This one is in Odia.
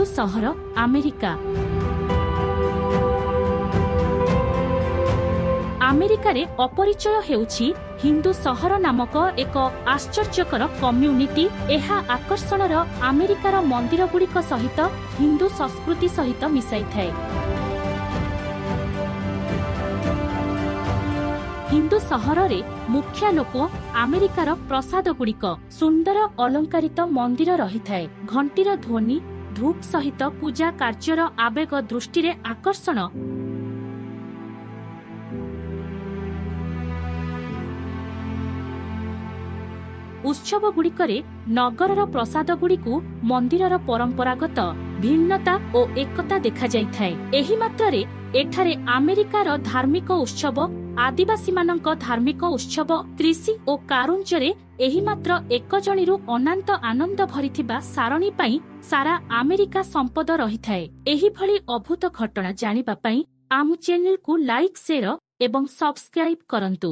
ହିନ୍ଦୁ ସହର, ଆମେରିକା। ଆମେରିକାରେ ଅପରିଚୟ ହେଉଛି ହିନ୍ଦୁ ସହର ନାମକ ଏକ ଆଶ୍ଚର୍ଯ୍ୟକର କମ୍ୟୁନିଟି। ଏହା ଆକର୍ଷଣର ଆମେରିକାର ମନ୍ଦିରଗୁଡ଼ିକ ସହିତ ହିନ୍ଦୁ ସଂସ୍କୃତି ସହିତ ମିଶାଇଥାଏ। ହିନ୍ଦୁ ସହରରେ ମୁଖ୍ୟ ଲୋକ ଆମେରିକାର ପ୍ରସାଦଗୁଡ଼ିକ ସୁନ୍ଦର ଅଲଙ୍କାରିତ ମନ୍ଦିର ରହିଥାଏ। ଘଣ୍ଟିର ଧ୍ୱନି, ଧୂପ ସହିତ ପୂଜା କାର୍ଯ୍ୟର ଆବେଗ ଦୃଷ୍ଟିରେ ଆକର୍ଷଣ। ଉତ୍ସବଗୁଡ଼ିକରେ ନଗରର ପ୍ରସାଦଗୁଡ଼ିକୁ ମନ୍ଦିରର ପରମ୍ପରାଗତ ଭିନ୍ନତା ଓ ଏକତା ଦେଖାଯାଇଥାଏ। ଏହି ମାତ୍ରାରେ ଏଠାରେ ଆମେରିକାର ଧାର୍ମିକ ଉତ୍ସବ, ଆଦିବାସୀମାନଙ୍କ ଧାର୍ମିକ ଉତ୍ସବ, କୃଷି ଓ କାରୁଞ୍ଜରେ ଏହି ମାତ୍ର ଏକ ଜଣିରୁ ଅନାନ୍ତ ଆନନ୍ଦ ଭରିଥିବା ସାରଣୀ ପାଇଁ ସାରା ଆମେରିକା ସମ୍ପଦ ରହିଥାଏ। ଏହିଭଳି ଅଦ୍ଭୁତ ଘଟଣା ଜାଣିବା ପାଇଁ ଆମ ଚ୍ୟାନେଲକୁ ଲାଇକ୍, ସେୟାର ଏବଂ ସବସ୍କ୍ରାଇବ କରନ୍ତୁ।